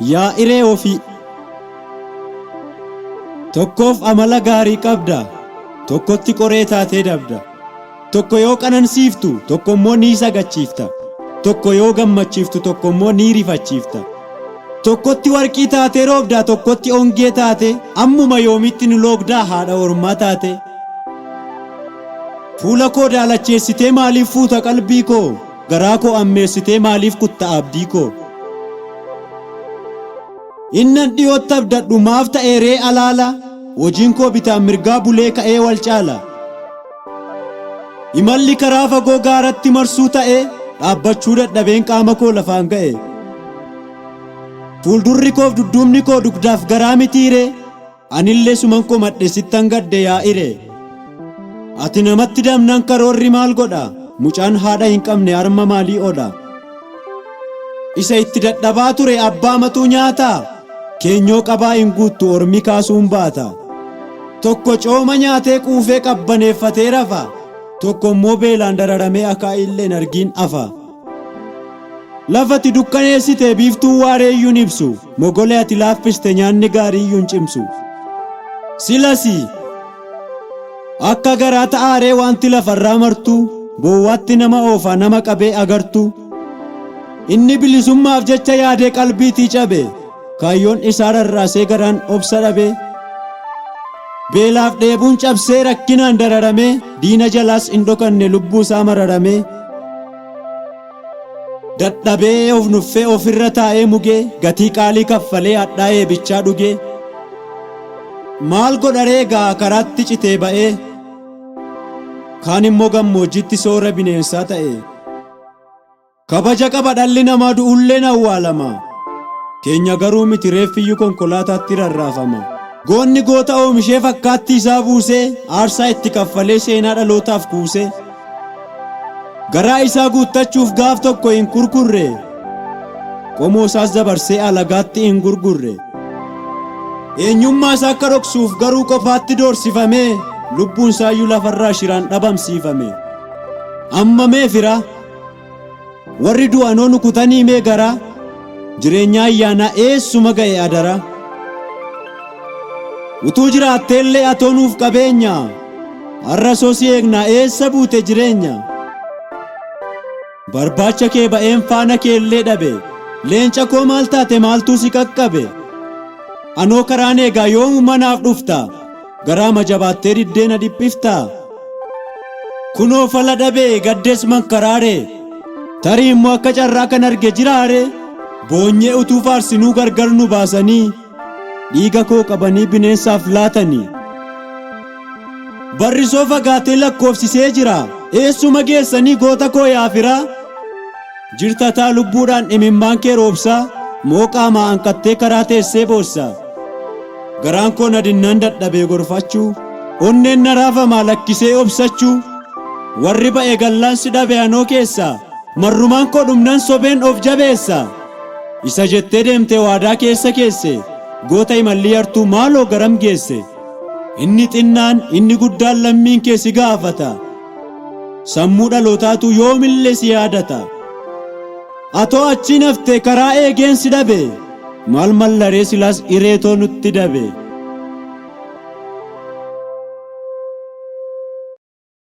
Yaa iree ofii. Tokkoof amala gaarii qabda, tokkotti qoree taatee dabda. Tokko yoo qanansiiftu, tokko immoo ni sagachiifta. Tokko yoo gammachiiftu, tokko immoo ni rifachiifta. Tokkotti warqii taatee roobda, tokkotti ongee taate, ammuma yoomitti nu loogdaa haadha ormaa taate. Fuula koo daalacheessitee maaliif fuuta qalbii koo? Garaa koo ammeessitee maaliif kutta abdii koo? Innan dhiyootti abdadhu maaf ta'ee ree alaala? Hojiin koo bitaan mirgaa bulee ka'ee wal caala. Imalli karaa fagoo gaaratti marsuu ta'ee dhaabbachuu dadhabeen qaama koo lafaan ga'e. Fuuldurri koof dudduubni koo dugdaaf garaa mitiiree? Anillee suman komadhe sittan gadde yaa iree. Ati namatti damnan karoorri maal godha? Mucaan haadha hin qabne harma maalii odha? Isa itti dadhabaa ture abbaa matuu nyaataa? Keenyoo qabaa hin guuttu ormi kaasuun baata. Tokko cooma nyaatee quufee qabbaneeffatee rafa. Tokko immoo beelaan dararamee akaayillee hin argiin afa. Lafati dukkaneessite biiftuun waareeyyuu hin ibsu. Mogolee ati laaffiste nyaanni gaariiyyuu hin cimsu. Silasi akka garaa ta'aaree wanti lafarraa martu boowwaatti nama oofa nama qabee agartu. Inni bilisummaaf jecha yaadee qalbiitii cabe. Kaayyoon isaa rarraasee garaan obsa dhabe. Beelaaf dheebuun cabsee rakkinaan dararamee diina jalaas hin dhokanne lubbuu isaa mararamee. Dadhabee of nuffee ofirra taa'ee mugee gatii qaalii kaffalee hadhaa eebichaa dhugee. Maal godharee gaa karaatti citee ba'ee kaan immoo gammoojjitti soora bineensaa ta'e. Kabaja qaba dhalli namaa du'ulleen awwaalama. Keenya garuu miti reeffiyyuu konkolaataatti rarraafama. Goonni goota oomishee fakkaattii isaa buusee aarsaa itti kaffalee seenaa dhalootaaf kuusee. Garaa isaa guuttachuuf gaaf tokko hin kurkurre. Qomoo isaas dabarsee alagaatti hin gurgurre. Eenyummaa isaa akka dhoksuuf garuu qofaatti doorsifamee lubbuun isaayyuu lafarraa shiraan dhabamsiifame. Amma mee fira warri du'anoo nu kutanii mee garaa jireenya ayyaanaa eessuma ga'e adara. Utuu jiraatteellee atoo nuuf qabeenya har'a soo si eegnaa eessa buute jireenya. Barbaacha kee ba'een faana keellee dhabe leenca koo maal taate maaltuu si qaqqabe. Anoo karaan eegaa yoomuma naaf dhufta garaa majabaattee diddeena dhiphifta. Kunoo fala dhabee gaddees mankaraare tarii immoo akka carraa kan arge jiraare boonyee utuu faarsinuu gargar nu baasanii dhiiga koo qabanii bineensaaf laatanii. Barrisoo fagaatee lakkoofsisee jira eessuma geessanii goota koo yaafiraa jirtataa lubbuudhaan imimmaan kee roobsaa moo qaamaa hanqattee karaa teessee boossa. Garaan koo na dinnaan dadhabee gorfachuu onneen na raafamaa lakkisee obsachuu warri ba'e gallaan si dhabe anoo keessa marrumaan koo dhumnan sobeen of jabeessa. Isa jettee deemte waadaa keessa keesse goota imalli yartuu maaloo garam geesse. Inni xinnaan inni guddaan lammiin kee si gaafata. Sammuu dhalootaatu yoomillee si yaadata. Atoo achiin hafte karaa eegeen si dhabe maal mallaree silaas ireetoo nutti dabe.